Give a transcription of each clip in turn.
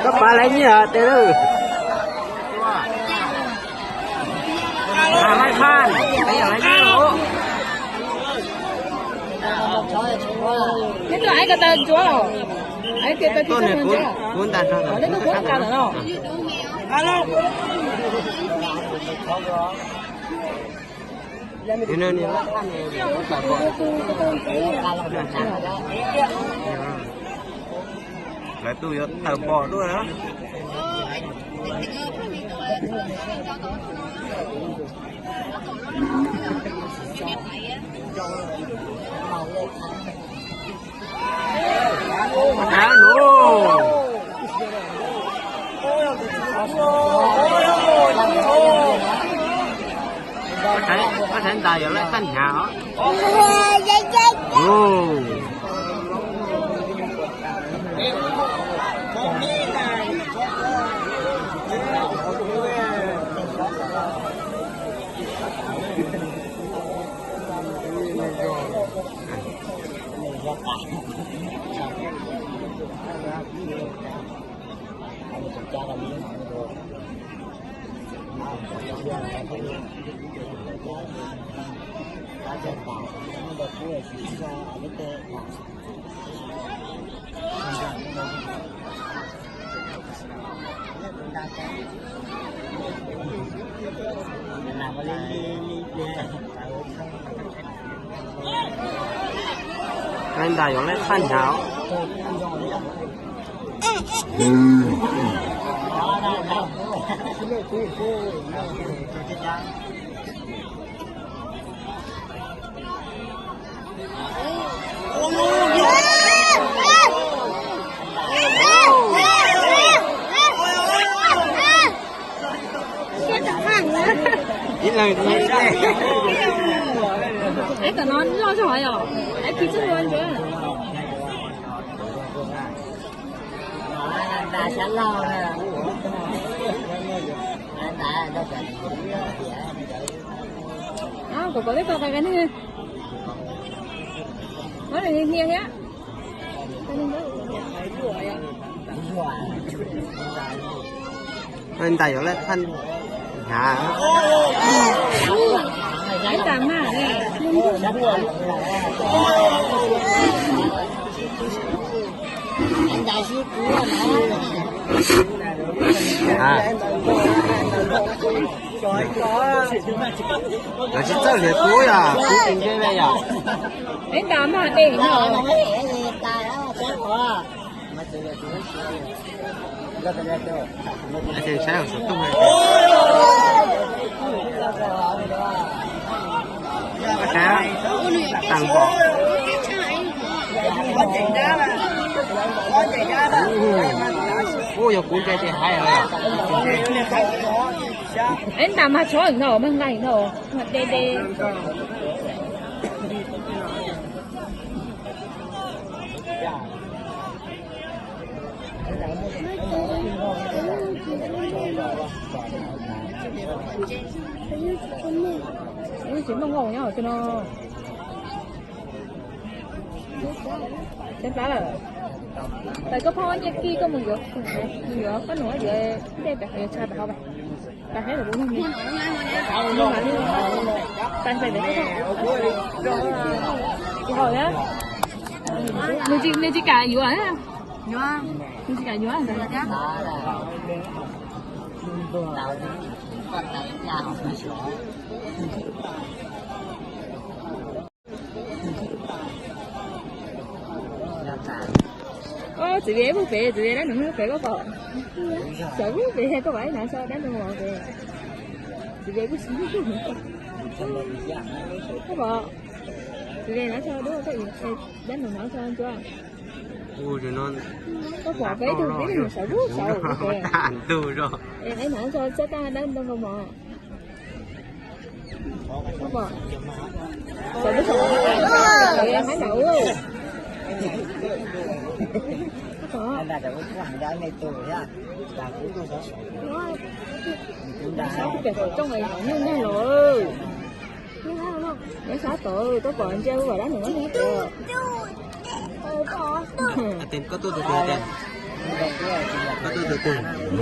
Koj pab lawv nyiaj tes lawm. Neb tus aiv ko taw ntsuav los? Aiv tias taw kuv nta rog, neb tus kuv nta lawm no. Lawv tus yuav tawm pom dua na. Koj saib, koj saib ntas yuav laij thaj hnyav os. Laij ntas yuav laij thaj hnyav os. Ib leeg. Es tom no loj zog yom, es phim txwj ua ntsuav. Kom kom teb tau qe qe neeg. Muab nws hnia thiab. Ntais yuav laj thaj hnyav. Lawv tsis txawj hliav kub yom, kub tsis nce li yom. Peb ntas mas dej no. Saib saib saum tuj. Saib tag npaum. Ub, yog kuv nce ces haib os. Peb ntas mas tshov no mas nqaij no mas de de. Tsis muaj nkauj nyob tus no. Tseeb plab lawm. Tais koj phob nyiaj kij koj mus yuav, mus yuav koj nus yuav dej pem qhov yuav tshaj pem hauv pem. Tais hais lus, tais pem pem koj. Tsis haum thiab. Nws tsis, nws tsis kam yuav, nws tsis kam yuav. Txiv Viv pug pem, txiv Viv dab nus pem koj pom. Xav pug pem koj pom ib nav so dab nus pem. Txiv Viv pug, koj pom. Txiv Viv nav so dab nus nav so ntsuab. Koj pom peb tug peb tug xav pug xav pem. Ib nav so txog tag dab nus mos. Koj pom. Xav pug xav pem, haib nram ub. Koj pom. Xav pug pem qhov rooj es nyuj nag los. Nyuj nag los. Sab tod tuaj pom ntsia hu kom dab num no. Koj tuaj tus twg tiag? Koj tuaj tus twg? Koj tuaj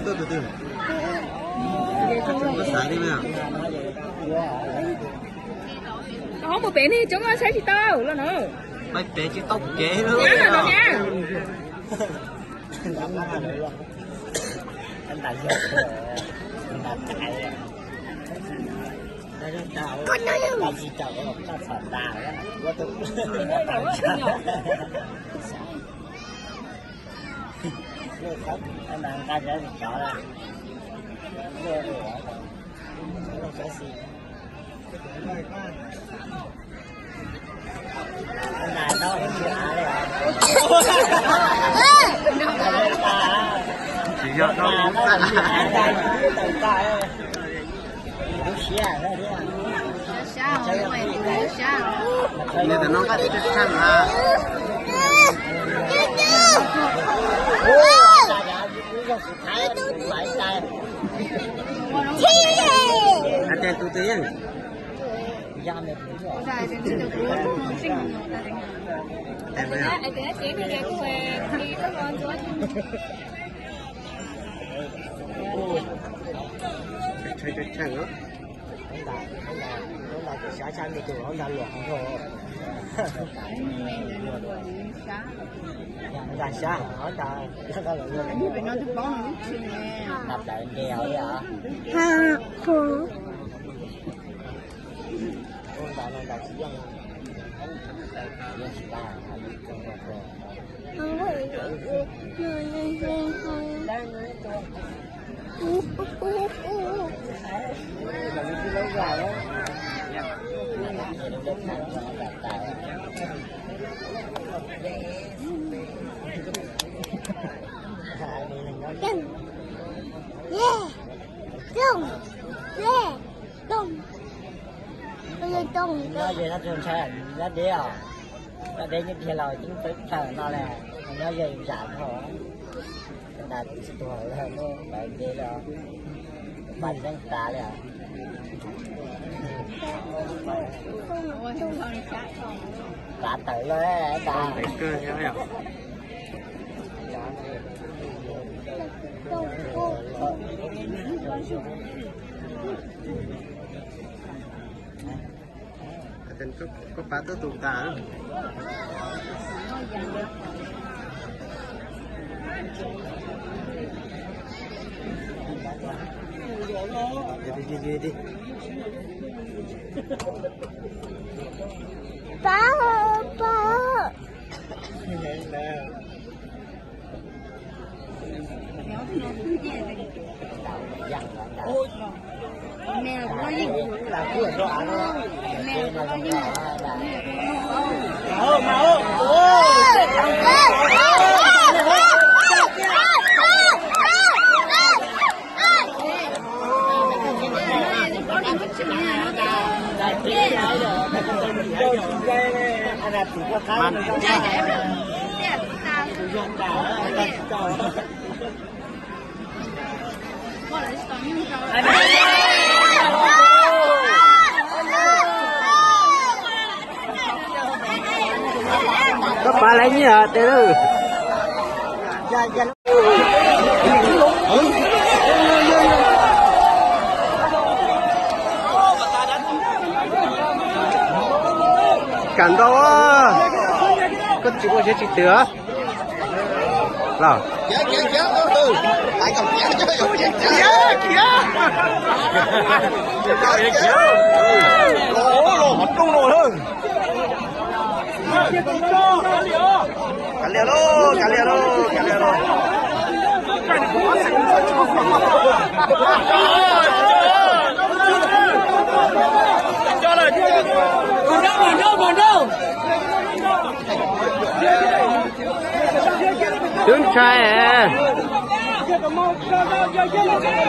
tus twg? Koj xav li mas. Koj mus pem ne, coob saib tsis tau los no. Pais pem tsis tau kev. Tsis yog no. Nws tam no qab tib tshaj na. Hais tias tus twg yeej. Nyob ze sab tsuag ntshai nyob deb os. Nyob deb nyob dhia los yeej peb plaws no lawm, nyob ze zam dhau. Ntas tsis tuag lawm, muaj npav deb lawm, npas zeej tas li os. Ntas tawm lawm tas. Koj pab tuaj tus tas. Pab, pab. Koj pab lawv nyiaj tes lawm. Kam ntau, koj tsis ua siab tsis twm los. Kav liam lauj, kav liam lauj, kav liam lauj. Twb ntshai,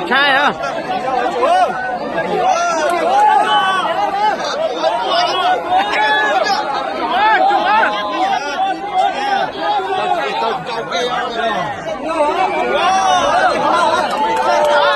ntshai os. Nkaus ke os.